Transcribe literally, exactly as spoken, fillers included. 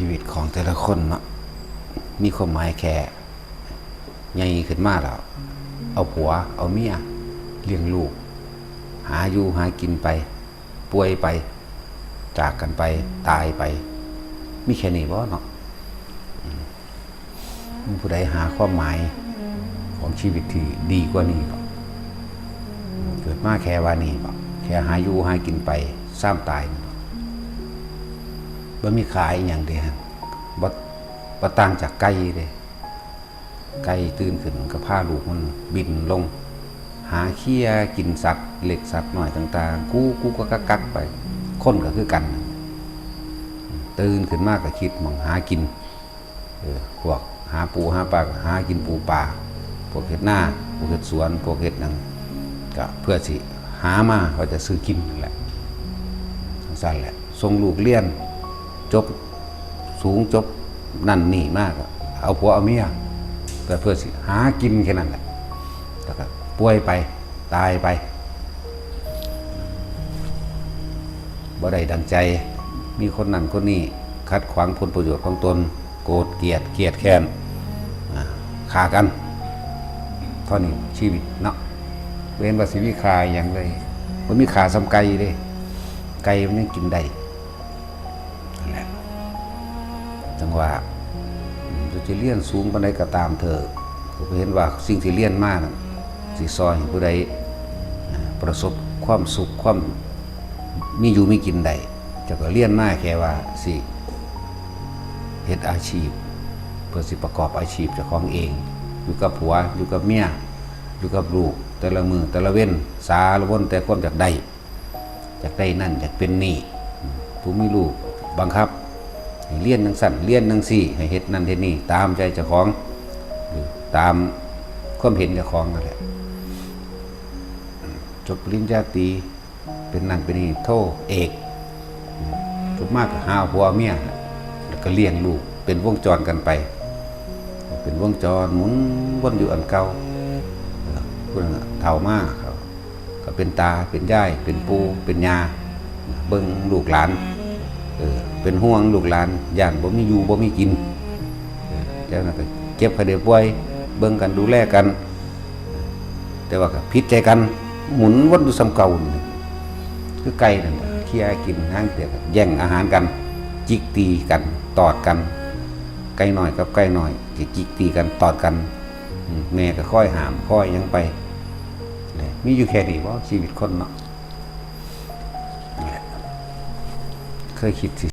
ชีวิตของแต่ละคนเนาะ มีความหมายแค่ใหญ่ขึ้นมาแล้ว เอาผัว เอาเมีย เลี้ยงลูก หาอยู่หากินไป ป่วยไป จากกันไป ตายไป มีแค่นี้บ่เนาะ อืม มีผู้ใดหาความหมายของชีวิตที่ดีกว่านี้บ่ เกิดมาแค่ว่านี้บ่ แค่หาอยู่หากินไป ซ้ำตายนี่บ่ บ่มีค่าอีหยังเด้ บ่ บ่ต่างจากไก่เด้ ไก่ตื่นขึ้นมันก็พาลูกมันบินลง หาเขี่ยกินสัตว์เล็กสัตว์น้อยต่างๆ กู้กู้ก็กักกักไป คนก็คือกัน ตื่นขึ้นมาก็คิดหม่องหากิน เออ พวกหาปูหาปลาก็หากินปูปลา พวกเฮ็ดนา พวกเฮ็ดสวน พวกเฮ็ดหยัง ก็เพื่อสิหามาว่าจะซื้อกินนั่นแหละ จั่งซั้นแหละ ส่งลูกเรียน จบสูงจบนั่นนี่มาก็ เอาผัวเอาเมีย ก็เพื่อสิหากินแค่นั้นแหละ แล้วก็ป่วยไป ตายไป บ่ได้ดังใจ มีคนนั้นคนนี้ขัดขวางผลประโยชน์ของตน โกรธเกลียด เกลียดแค้น อ่า ฆ่ากัน เท่านี้ชีวิตเนาะ เว้นว่าสิมีค่าอหย่างเลย บ่มีค่าส่ำไก่เด้ ไก่มันยังกินได้ นั่นแหละ จั่งว่า อืม จะเรียนสูงปานใดก็ตามเถอะ ก็บ่เห็นว่าสิ่งที่เรียนมานั่น สิซอยให้ผู้ใด อ่า ประสบความสุข ความมีอยู่มีกินได้ เจ้าก็เรียนมาแค่ว่าสิเฮ็ดอาชีพ เพื่อสิประกอบอาชีพเจ้าของเอง อยู่กับผัว อยู่กับเมีย อยู่กับลูก แต่ละมื้อแต่ละเว็น สารวนแต่ความอยากได้ อยากได้นั่น อยากเป็นนี่ ผู้มีลูกบังคับให้เรียนจั่งซั้น เรียนจั่งซี้ ให้เฮ็ดนั่นเฮ็ดนี่ ตามใจเจ้าของ หรือตามความเห็นเจ้าของนั่นแหละ จบปริญญาตรี เป็นนั่นเป็นนี่ โท เอก จบมาก็หาผัวเมีย แล้วก็เลี้ยงลูก เป็นวงจรกันไป เป็นวงจรหมุนวนอยู่อันเก่า เออ ผู้นั้นน่ะเฒ่ามาเขาก็เป็นตา เป็นยาย เป็นปู่ เป็นย่า เบิ่งลูกหลาน เออ เป็นห่วงลูกหลาน ย้านบ่มีอยู่บ่มีกิน เออ จั่งนั้นก็เจ็บไข้ได้ป่วย เบิ่งกันดูแลกัน แต่ว่าก็ผิดใจกัน หมุนวนอยู่ส่ำเก่านี่ คือไก่นั่นแหละ เขี่ยกินหางเดียวกัน แย่งอาหารกัน จิกตีกัน ตอดกัน ไก่น้อยกับไก่น้อย สิจิกตีกัน ตอดกัน อืม แม่ก็คอยห้าม คอยหยังไป เนี่ย มีอยู่แค่นี้บ่ ชีวิตคนเนาะ เนี่ย เคยคิดสิ